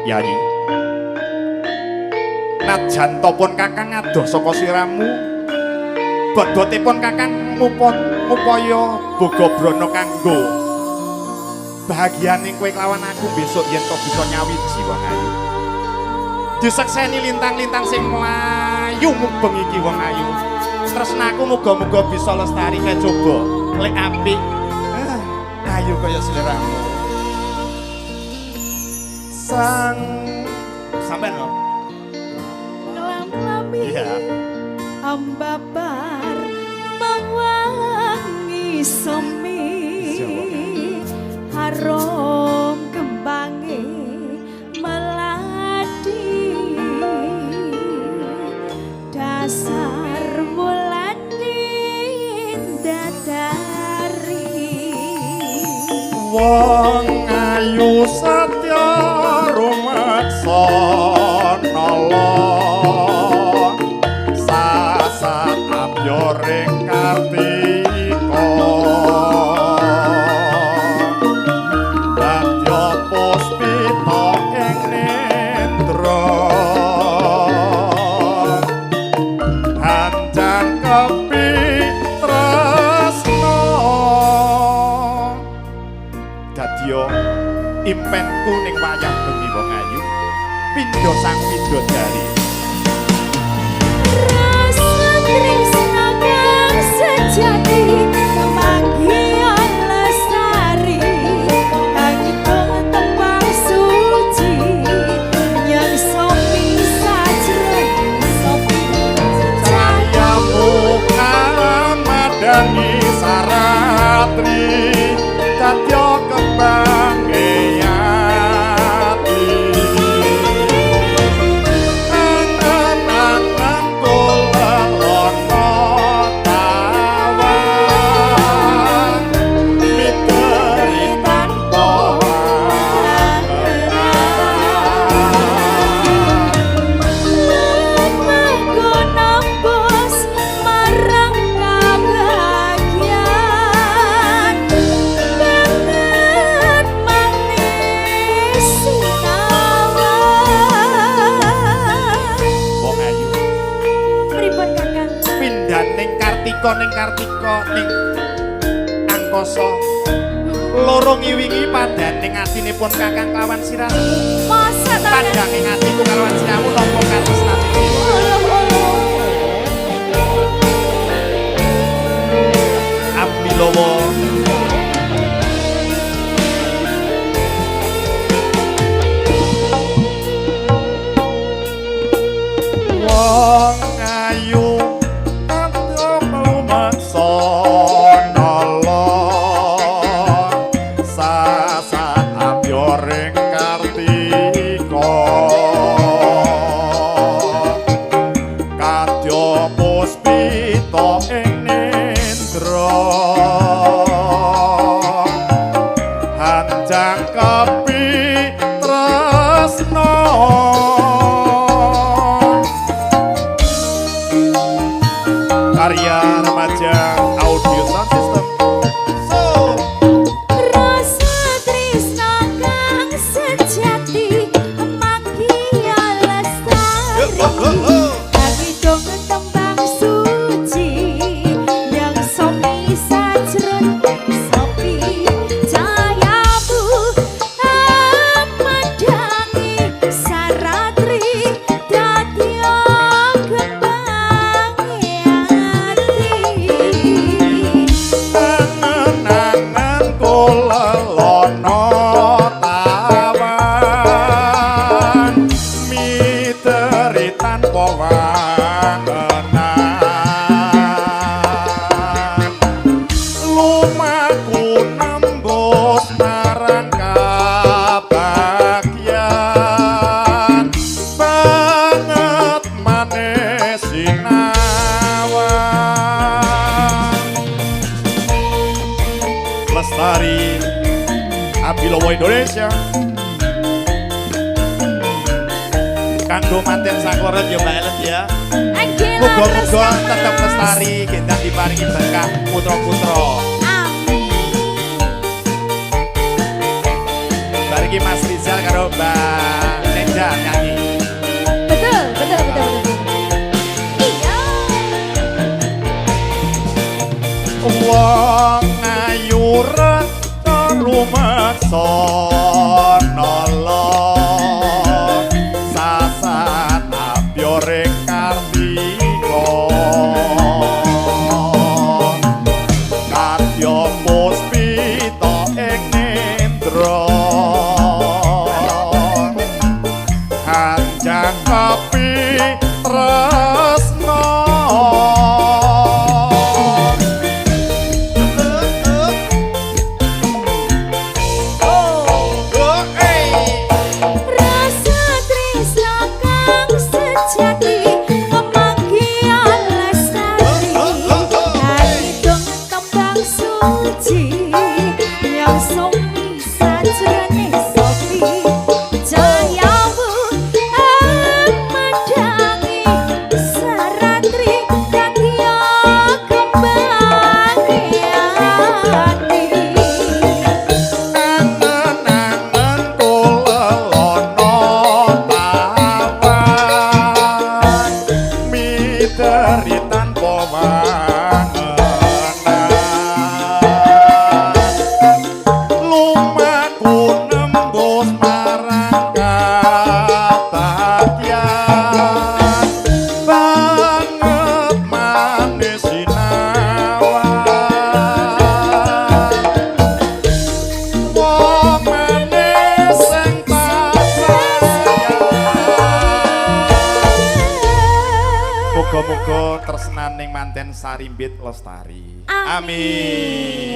Yayi. Najan pun Kakang adoh saka siramu, bot-botipun Kakang ngupaya boga brana kanggo bahagiane kowe kelawan aku besok yen to bisa nyawiji wong ayu. Disekseni lintang-lintang sing mlayu mubeng iki wong ayu. Tresnaku muga-muga bisa lestari kae coba lek apik. Ayu kaya sliramu. Sang sampean lho. Kelam-kelami. Iya. Ambabar mewangi semi. Harum kembange melati. Dasar mulane dadari. Wong ayu satya rumeksa nala sasat abyoring kartika dadya puspita ing nendra hanjang kepi tresna dadya impenku ning wayah bengi wong ayu pindha sang widodari. Rasa tresna kang sejati kemanggihan lestari kang kidung tembang suci yang sopi sajroning sopi. Cahayamu kamadangi saratri dadya kembange ati angen-angen lelono tawang miteri tanpa wangenan. Lumaku nembus marang kabagyan banget manis sinawang. Wong ayu. Pripun, Kakang? Pindhaning kartika ning kartika ning angkasa loro ngiwingi padaning atinipun Kakang kelawan siramu. Masa ta? Padanging atiku kalawan siramu nampa katresnan iki. Uluh uluh. Abilowo. Wong ayu kadya lumaksa nala sasat abyoring kartika kadya puspita ing nendra hanjang kepi tresna. Karya remaja audio sound system. So Rasa tresna kang sejati makia lestari kang kidung tembang suci yang sopi sajroning sopi cahayamu amadangi saratri dadya kembange ati. Angen-angen lelono tawan miteri tanpa wangenan lumaku nembus marang kabagyan banget manis sinawang. Lestari Abilowo Indonesia kanggo manten sakoret ya Mbak Ellen ya. Muga-muga tetep lestari gendang diparingi berkah putra-putra. Amin. Bariki Mas Rizal karo Mbak Nala sasat abyoring kartika kadya puspita ing nendra hanjang kapi tresna. Rasa tresna kang sejati pemanggihan lestari kidung tembang suci yang sumi sajrone sofi jayamu medangi saratri dadi kembange ati. Angen-angen kulelono tawan mideri tanpa wangenan lumaku nembus marang kabagyan banget manis sinawan. Wong manis sing tak sayang. Muga-muga tresnaning manten sarimbit lestari. Amin. Amin.